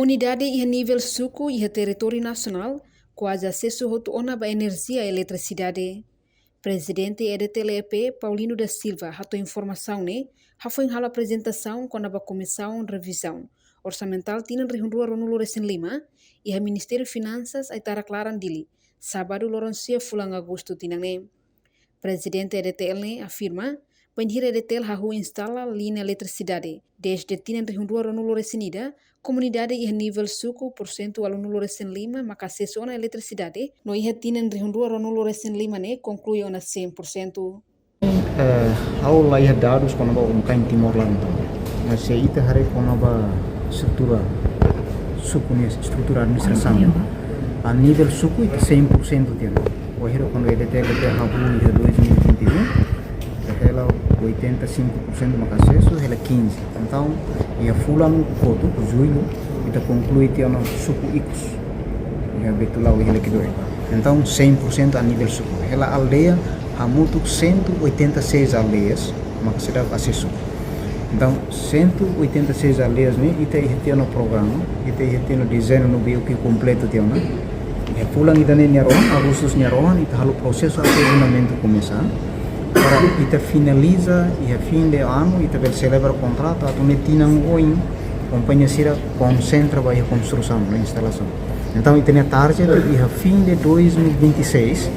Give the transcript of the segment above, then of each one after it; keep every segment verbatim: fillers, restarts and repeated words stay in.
Komunidade iha nivel suku iha territóriu nasionál kuaze asesu hotu ona ba enerjia eletrisidade. Prezidente EDTL-E P, Paulino da Silva, hato'o informasaun ne'e hafoin halo aprezentasaun kona-ba Komisaun Revizaun Orsamentál tinan rihun rua ruanulu resin lima iha Ministériu Finansas, Aitarak Laran, Dili, sábadu loron sia fulan Agostu tinan ne'e. Prezidente EDTL ne'e afirma, bainhira EDTL hahú instala liña eletrisidade dezde tinan rihun rua ruanulu resin ida, komunidade iha nivel suku porsentu ualunulu resin lima maka asesu ona eletrisidade, no iha tinan rihun rua ruanulu resin lima ne'e konklui ona cem por cento. Eh, ha'u la iha dadus kona-ba umkain Timor laran tan. Mas se ita haree kona-ba estrutura suku nia, estrutura administrasaun, a nivel suku ita cem por cento tiha ona. Wainhira kuandu EDTL hahú iha dois mil e vinte e um, hela oitenta e cinco por cento maka asesu, hela quinze. Entaun, iha fulan kotuk, jullu, ita konklui tiha ona suku ikus iha Betulao, iha Lekedoe. Entaun, cem por cento a nivel suku. Hela aldeia, hamutuk cento e oitenta e seis aldeias maka seidauk asesu. Entaun, cento e oitenta e seis aldeias ne'e, ita iha tiha ona programa, ita iha tiha ona dezeñu no B O Q kompletu tiha ona. Iha fulan ida-ne'e nia rohan, Agostu nia rohan, ita halo prosesu aprovizionamentu komesa. Para ita finaliza, iha fin de anu, ita bele selebra kontratu, atu nune'e tinan oin, kompañia sira konsentra ba iha konstrusaun, no instalasaun. Entaun, ita-nia target, iha fin de dois mil e vinte e seis,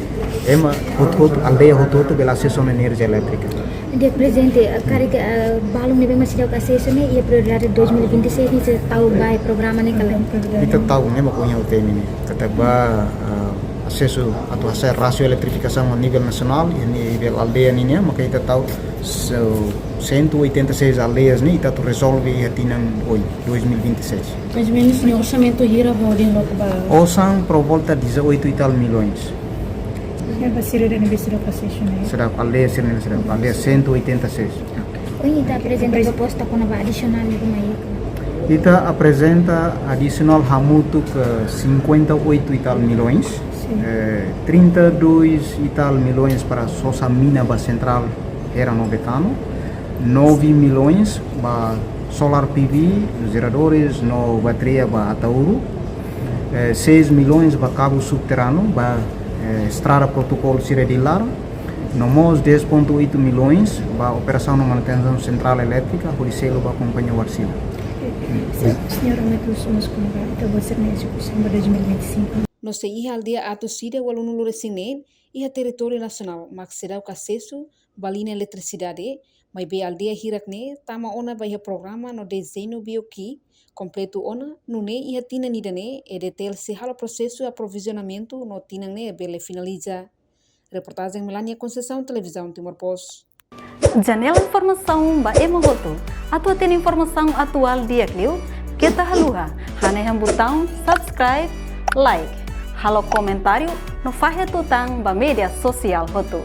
ema hotu-hotu, aldeia hotu-hotu bele asesu ona enerjia elétrika. Di'ak, prezidente, karik, eh, balun ne'ebé mak seidauk asesu ne'e, iha prioridade dois mil e vinte e seis ne'e, sei tau ba iha programa ne'e ka lae? Ita tau, ne'e mak ohin ha'u temi ne'e. Katak ba, eh, asesu atu hasa'e rasio eletrifikasaun a nivel nasionál, iha nivel aldeia ninian, maka ita tau se-, cento e oitenta e seis aldeias ne'e, ita atu rezolve iha tinan oin, dois mil e vinte e seis. Mais ou menos, nia orsamentu hira ba hodi loke ba? Osan por volta dezoito e tal milhões. É ba sira-ne'ebé seidauk asesu ne'e? Seidauk, aldeia sira-ne'e seidauk, aldeia cento e oitenta e seis. Ohin ita aprezenta proposta kona-ba adisionál ne'e mai? Ita aprezenta adisionál hamutuk, eh, cinquenta e oito e tal milhões. Sim. Eh, trinta e dois e tal milhões para sosa mina ba sentrál Hera no Betano. Nove milhões ba solar P V, jeradores no bateria ba Ataúru. Eh, seis milhões ba kabu subterráneu ba, eh, estrada protokolu sira Dili laran. No mós dez ponto oito milhões ba operasaun no manutensaun sentrál elétrika, hodi selu ba kompañia Wärtsilä. Señora, meta husi mós kona-ba ita-boot sira-nia ezekusaun ba dois mil e vinte e cinco? No se iha aldeia atus ida ualunulu resin neen iha territóriu nasionál mak seidauk asesu ba liña eletrisidade, maibé aldeia hirak-ne'e tama ona ba iha programa no dezeñu B O Q kompletu ona, nune'e iha tinan ida-ne'e, EDTL sei halo prosesu aprovizionamentu no tinan ne'e bele finaliza. Reportajen Melania Conceição, Televizaun Timor Post. Janela informasaun ba ema hotu. Atu hatene informasaun atuál di'ak liu, keta haluha hanehan butaun subscribe, like, halo komentáriu no fahe tutan ba média sosiál hotu.